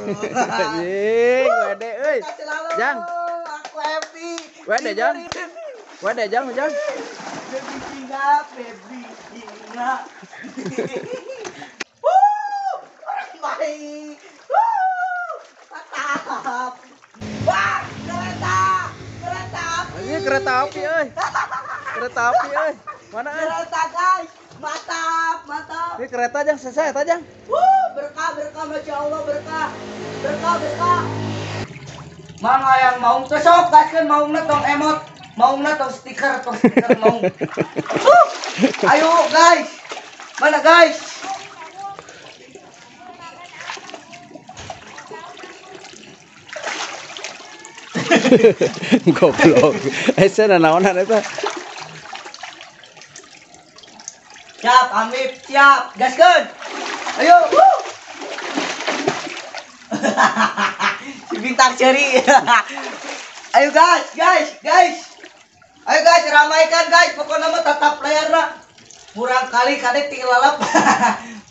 Anjing, wede euy. Jang. Aku happy. Wede, Jang. Wede, Jang, Jang. Baby singa, baby singa. Wuh, orang baik. Wuh, mantap. Wah, kereta. Kereta api. Ini kereta api euy. Kereta api euy. Mana euy? Kereta, guys. Mantap, mantap. Ini kereta, Jang, selesai eta, Jang. Wuh, berkah, berkah, masya Allah, berkah. Berkah, berkah. Mang hayang maung teh sok gaskeun maungna tong emot, maungna tong stiker maung. Ayo guys. Mana guys? Goblok. Ese naonan eta? Siap, Amip, siap. Gaskeun. Ayo. Si bintang ceri. Ayo guys, guys, guys. Ayo guys, ramaikan guys. Pokoknya mah tetap layarna. Murang kali kadek tinggal lalap.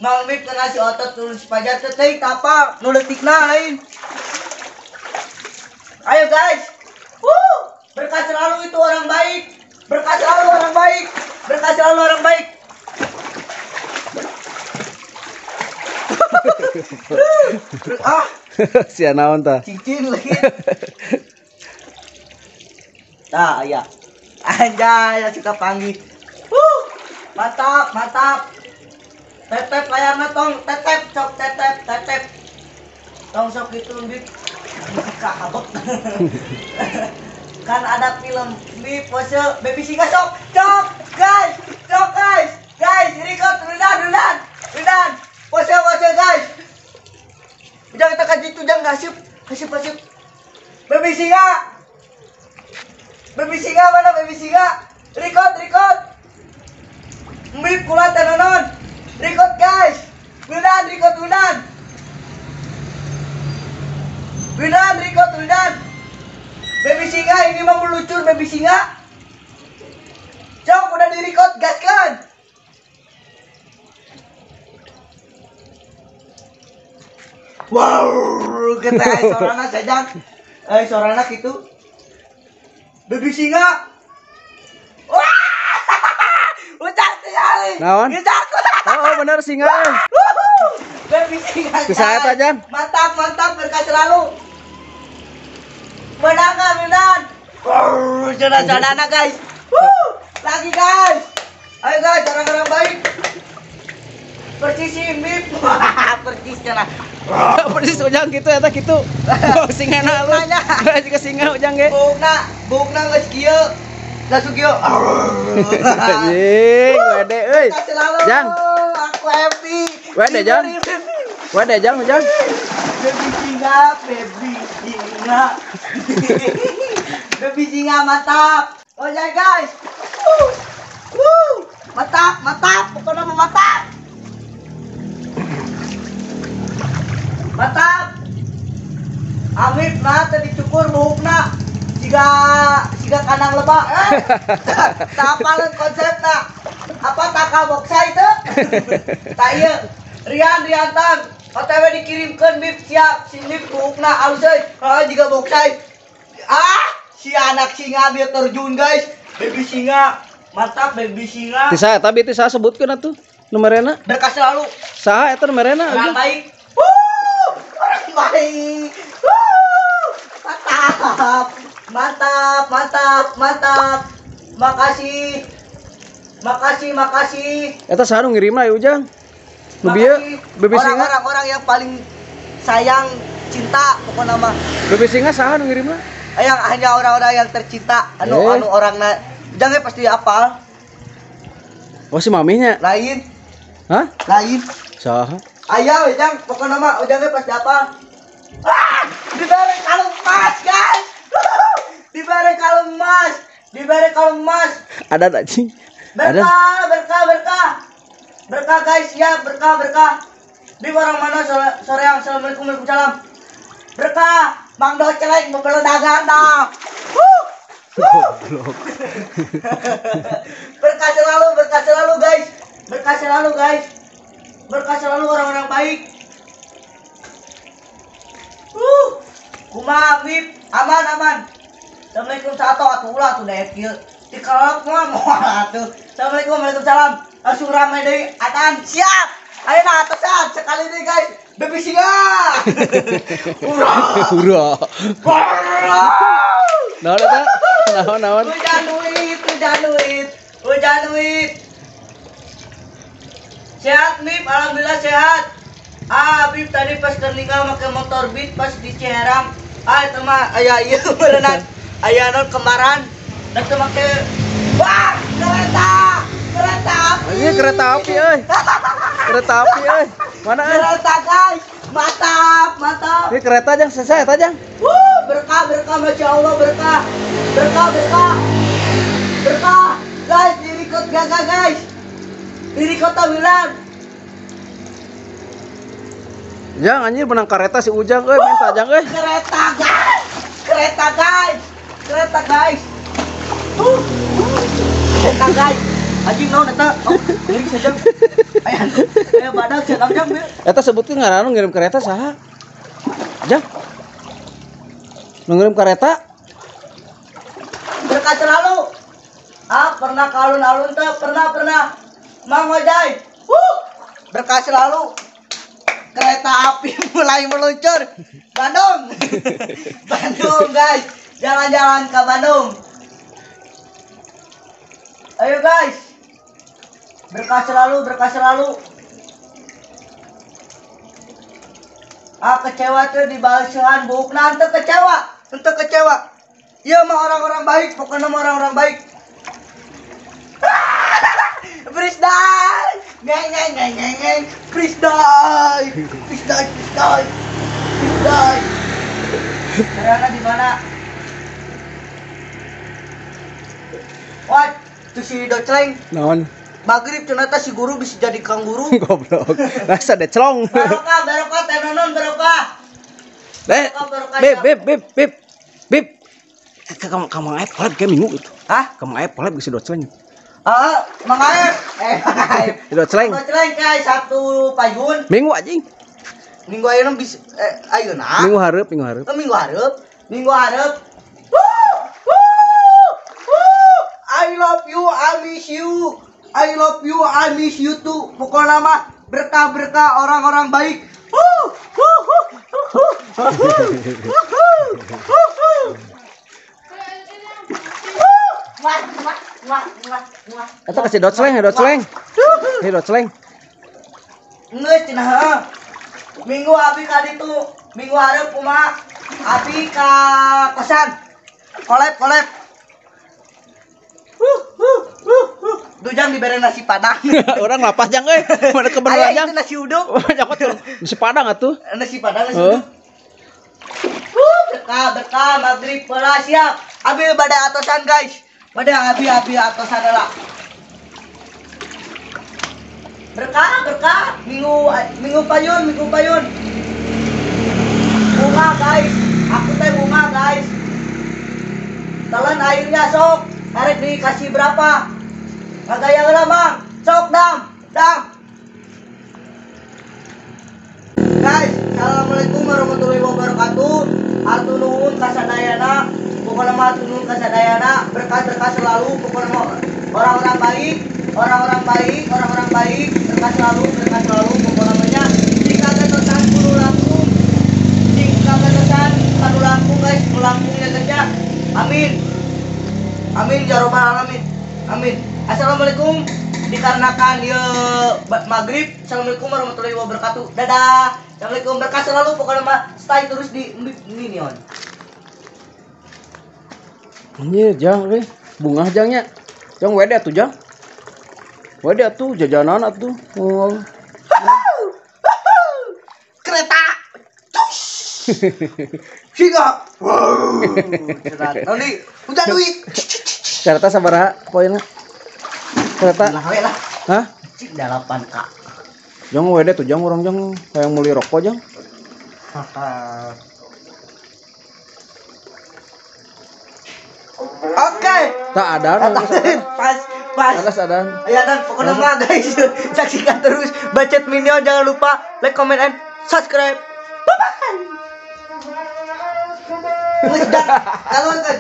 Mang Mip kena si otot turun sepajar teh tapa nu leutikna lain. Ayo guys. Wuh, berkah selalu itu orang baik. Berkah selalu orang baik. Berkah selalu orang baik. Ah, sia naon tah? Cincin lagi. Tah, aya. Anjay, suka panggil. Mantap, mantap. Tetep layarna tong, tetep sok tetep, tetep. Tong sok gitu Bib. Kahabok. Kan ada film Bib pose baby singa sok. Sok, guys. Sok guys. Guys, record Rudan, Rudan. Rudan. Pose, pose guys. Udah kita kaji itu jangan kasih, kasih, kasih. Baby singa. Baby singa mana baby singa? Record, record. Mip kula tenonon. Record guys. Wildan, record Wildan. Wildan, record Wildan. Baby singa ini mah meluncur baby singa. Cok udah di record gaskan. Wow, kita sorana sajang. Sorana gitu. Baby singa. Wah! Ucap sekali. Naon? Oh, bener singa. Baby singa. Bisa eta, Jan? Mantap, mantap, berkah selalu. Menang enggak, Milan? Wow, saudara-saudara guys. Wuh, lagi guys. Ayo guys, orang-orang baik. Persis si Mip. Persis cenah. Persis ujang gitu eta kitu. Singana lu. Jika singa ujang ge. Buukna, buukna geus kieu. Langsung kieu. Anjing, wede euy. Jang. Aku happy. Wede, Jang. Wede, Jang, Jang. Baby singa, baby singa. Baby singa mantap. Oh ya guys. Wuh. Mantap, mantap, pokoknya mau mantap. Mantap. Amip nah tadi cukur buukna. Siga siga kandang lebak. Tak apaleun konsepna. Apa taka boksa itu? Tak ieu. Rian Riantan OTW dikirimkeun Mip siap si Mip buukna alus euy. Heeh jiga boksai. Ah, si anak singa dia terjun guys. Baby singa. Mantap baby singa. Ti saha eta bi ti saha sebutkeun atuh numerena? Berkah selalu. Saha eta numerena? Orang baik. Wuh, orang baik. Wuh, mantap. Mantap, mantap, mantap. Makasih. Makasih, makasih. Eta saha nu ngirimna ieu Ujang? Nu bieu baby singa. Orang-orang yang paling sayang, cinta pokokna mah. Baby singa saha nu ngirimna? Yang hanya orang-orang yang tercinta, anu anu orangna Ujang pasti apal. Oh si maminya? Lain. Hah? Lain. Saha? Ayah Ujang, pokokna mah Ujangnya pasti apal. Ah, diberi kalung emas, guys. Diberi kalung emas, diberi kalung emas. Ada tak cing? Berkah, berkah, berkah. Berkah guys, ya berkah, berkah. Di orang mana sore yang assalamualaikum waalaikumsalam. Berkah, Bang Doceleng membeli dagang dah. Berkah selalu guys. Berkah selalu guys. Berkah selalu orang-orang baik. Kumaha Bib? Aman aman. Assalamualaikum satu atuh ulah atuh daek kieu. Dikelep mah moal atuh. Assalamualaikum, waalaikumsalam. Langsung rame deui adan siap. Ayo nah atosan sekali deui guys. Baby singa. Hurra. Hurra. Naon eta? Naon naon? Hujan duit, hujan duit. Hujan duit. Sehat Bib, alhamdulillah sehat. Ah Bib tadi pas keur make motor Bib pas di Ciherang. Ah itu mah aya ieu berenang. Aya non kembaran. Dan teu make wah, kereta. Kereta api. Ini kereta api euy. Kereta api euy. Mana euy? Kereta guys. Mantap, mantap. Ini kereta jang selesai eta jang. Wuh, berkah berkah Masya Allah berkah. Berkah berkah. Berkah. Guys, dirikot gagah guys. Diri kota Wilan. Jang anjir menang kereta si Ujang euy, minta jang euy. Kereta guys. Kereta guys. Kereta guys. Kereta guys. Anjing naon eta? Oh, ngiri sajang. Aya aya badak cenah jang. Eta sebutkeun ngaranna ngirim kereta saha? Jang. Nu ngirim kereta? Berkah selalu. Ah, pernah ke alun-alun teh? Pernah, pernah. Mang Ojai. Berkah selalu. Kereta api mulai meluncur. Bandung. Bandung guys. Jalan-jalan ke Bandung. Ayo guys. Berkah selalu, berkah selalu. Ah kecewa tuh dibalesan buukna henteu kecewa, henteu kecewa. Ieu mah orang-orang baik, pokoknya mah orang-orang baik. Please die. Ngeng ngeng ngeng ngeng ngeng. Please die. Please die, please die. Please die. Karena di mana? Wah, tuh si Docleng. Naon? Maghrib ternyata si guru bisa jadi kanguru. Goblok. Rasa declong. Barokah, barokah, tenonon barokah. Beb, beb, beb, beb. Beb. Kamu kamu aep collab kayak minggu itu. Hah? Kamu aep collab si Docleng. Ah, Mang Aep. Mang Aep. Docleng. Docleng guys, Sabtu payun. Minggu anjing. Minggu ayeuna bisa ayeuna. Minggu hareup, minggu hareup. Minggu hareup. Minggu hareup. I love you, I miss you. I love you, I miss you too. Pokoknya mah berkah-berkah orang-orang baik. Eta kasih Docleng, Docleng. Hei Docleng. Geus cenah. Minggu abi ka ditu, minggu hareup kumaha? Abi ka kosan. Kolep, kolep. Dujang dibere nasi padang. Orang lapah jang euy. Mana kebenaran jang? Itu nasi uduk. Nyokot nasi padang atuh. Nasi padang nasi uduk. Berkah berkah maghrib pola siap. Abi bade atosan guys. Bade abi abi atosan lah. Berkah berkah minggu minggu payun minggu payun. Bunga guys. Aku teh bunga guys. Telan airnya sok. Karek dikasih berapa? Kagaya heula Mang. Sok dam, dam. Guys, assalamualaikum warahmatullahi wabarakatuh. Hatur nuhun ka sadayana. Pokona mah hatur nuhun ka sadayana, berkah-berkah selalu pokona mah orang-orang baik, orang-orang baik, orang-orang baik, berkah selalu pokona mah nya. Jika katosan kudu langkung. Jika katosan kudu langkung guys, kudu langkung ya kerja. Amin. Amin ya robbal alamin. Amin. Assalamualaikum. Dikarenakan ya maghrib. Assalamualaikum warahmatullahi wabarakatuh. Dadah. Assalamualaikum, berkah selalu pokoknya mah stay terus di Minion. Anjir jang euy, bungah jangnya. Jang wede atuh jang. Wede atuh jajanan atuh. Oh. Kereta. Singa. Wow. Nanti hujan duit. Kereta sabaraha poinna? Kereta. Lah we lah. Hah? Cik 8K. Jang wede tuh jang urang jang hayang meuli rokok jang. Oke. Tak ada. Pas pas. Atas ada. Ya dan pokoknya mah guys, saksikan terus Bacot Minion, jangan lupa like, comment, and subscribe. Bye bye. Geus dah, kaluarkeun.